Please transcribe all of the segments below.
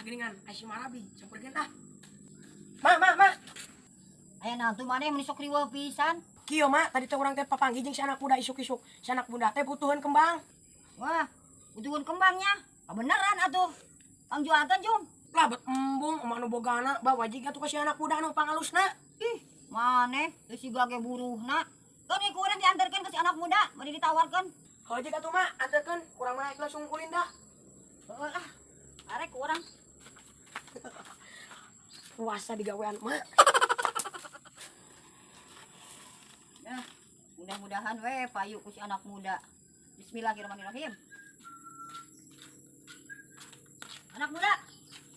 Geuningan ai si Marabi samperkeun ah. Ma, ma, ma. Aya naon tuh maneh mun sok riweuh pisan? Kieu ma, tadi teh urang teh papanggih jeung si anak muda isuk-isuk. Si anak muda teh butuheun kembang. Wah, butuheun kembangnya. Kabeneran atuh. Pangjualkeun jung. Lah bet embung emak nu bogana, bah wajib atuh ka si anak muda nu pangalusna. Ih, maneh geus siga ge buruhna. Kan ku urang diantarkeun ke si anak muda, bari ditawarkeun. Wajib atuh ma, anterkeun, urang mah langsung ulin dah. Heeh ah. Arek ku urang. Puasa digawean mak. Nah, mudah-mudahan we payu ku si anak muda. Bismillahirrahmanirrahim. Anak muda,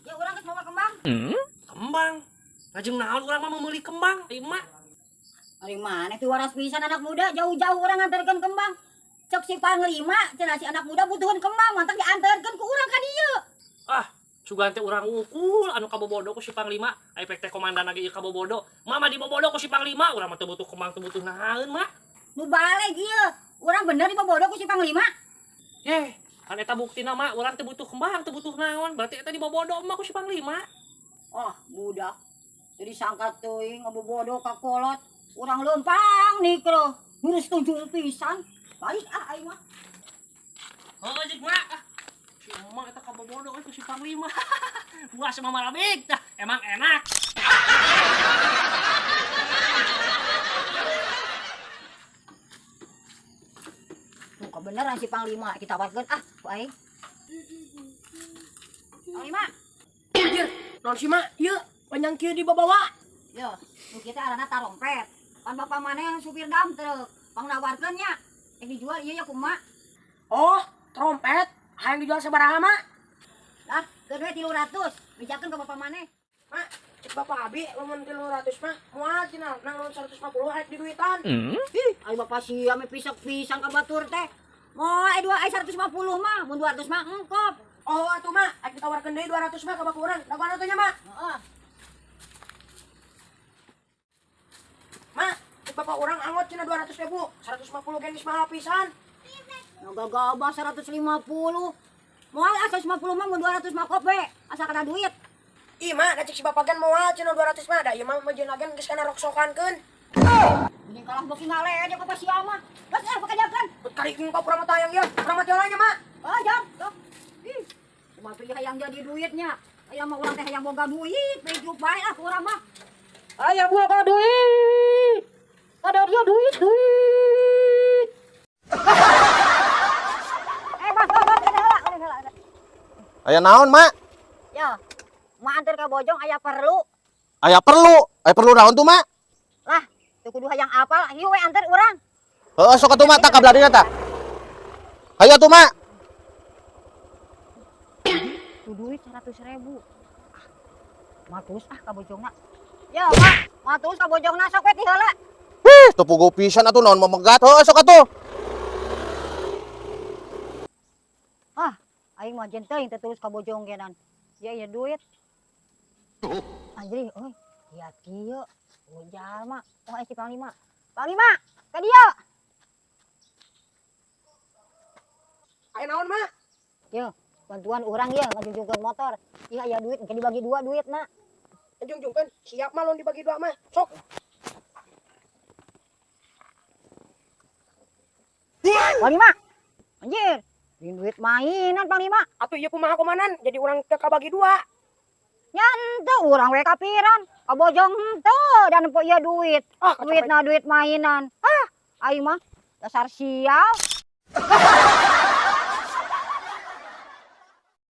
ya urang geus mawa kembang. Kembang. Lajeng naon urang mah meuli kembang, ieu mah. Ari maneh teh waras pisan anak muda, jauh-jauh urang nganterkeun kembang. Cek si panglima, cenah si anak muda butuheun kembang, mantak dianterkeun ku urang ka dieu. Ah, sugan teh urang ukul anu kabobodo ku si panglima. Ai pek teh komandan lagi ieu kabobodo. Mama dibobodo ku si panglima, urang mah teu butuh kembang, teu butuh naon, mak. Nu baleg ieu, urang bener dibobodo ku si panglima. Eh, kan eta buktina mah urang teu butuh kembang, teu butuh naon. Berarti eta dibobodo mah ku si panglima. Oh, budak. Jadi sangka teuing ngabobodo ka kolot, urang leumpang nikro. Ngurus tunjung pisan. Balik ah aing mah. Oh, jeung mak. Ah, si emak eta kabobodo ku si panglima. Puas sama marabik tah, emang enak. Tuh kebenaran si panglima kita tawarkeun ah ku aing. Panglima. Anjir, naon sih mak? Ieu panjang kieu dibawa. Yo, nu kieu teh arana tarompet. Pan bapak maneh yang supir dam truk, pangnawarkeun nya. Rek dijual ieu ya kumaha? Oh, trompet. Hayang dijual sabaraha mak? Lah, keun we 300. Bejakeun ka bapak maneh. Mak, cek bapak abi lamun 300 mah moal cenah nang lamun 150 arek diduitan. Ih, ai bapak sia me pisak-pisang ka batur teh. Moal ai dua ai 150 mah, mun 200 mah engkop. Oh, atuh mak, arek ditawarkeun deui 200 mah ka bapak urang. Dagoan atuh nya mak. Heeh. Mak, cek bapak urang angot cenah 200.000. 150 ge geus mahal pisan. Nu gagabah 150. Moal ah 150 mah mun 200 mah kop we, asa kana duit. Ih mak, da cek si bapak gen moal cenah 200 mah, da ieu mah mejeun agen geus kana roksokankeun. Mending kalah beuki ngale ka sia mah. Geus ah pakajakeun. Bet kari engkau urang mah tayang ieu, urang mah nya mak. Oh, jam. Sok. Ih, kumaha tuh hayang jadi duitnya. Hayang mah urang teh hayang boga duit, hidup bae ah urang mah. Hayang boga duit. Ada dia duit, duit. Eh, bos, bos, bos, heula, heula. Aya naon, Mak? Ya, mak anter ka Bojong aya perlu. Aya perlu. Aya perlu naon tuh, Mak? Lah, teu kudu hayang apal, hiu we anter urang. Heeh, sok atuh Mak tah ka belah tah. Hayu atuh, Mak. Tuh duit 100.000. Ah, mak terus ah ka Bojongna. Ya, Mak, mak terus ka Bojongna sok we ti heula. Wih, teu puguh pisan atuh naon memegat. Heeh, sok atuh. Ah, aing mah jeung teuing teu terus ka Bojong genan. Ya ieu duit. Anjir, euy, lihat kieu. Oh, jalma. Oh, si Panglima. Panglima, ka dieu. Aya naon, Mak? Yo, bantuan urang ieu ngajungjungkeun motor. Ieu aya duit, engke dibagi dua duitna. Ngajungjungkeun, siap mah lamun dibagi dua mah. Sok. Panglima. Anjir, ini duit mainan Panglima. Atuh ieu kumaha komanan, jadi urang teu kabagi dua. Nya henteu urang we kapiran. Ka Bojong henteu dan nempo ieu duit. Ah, Duitna duit mainan. Ah, aing mah dasar sial.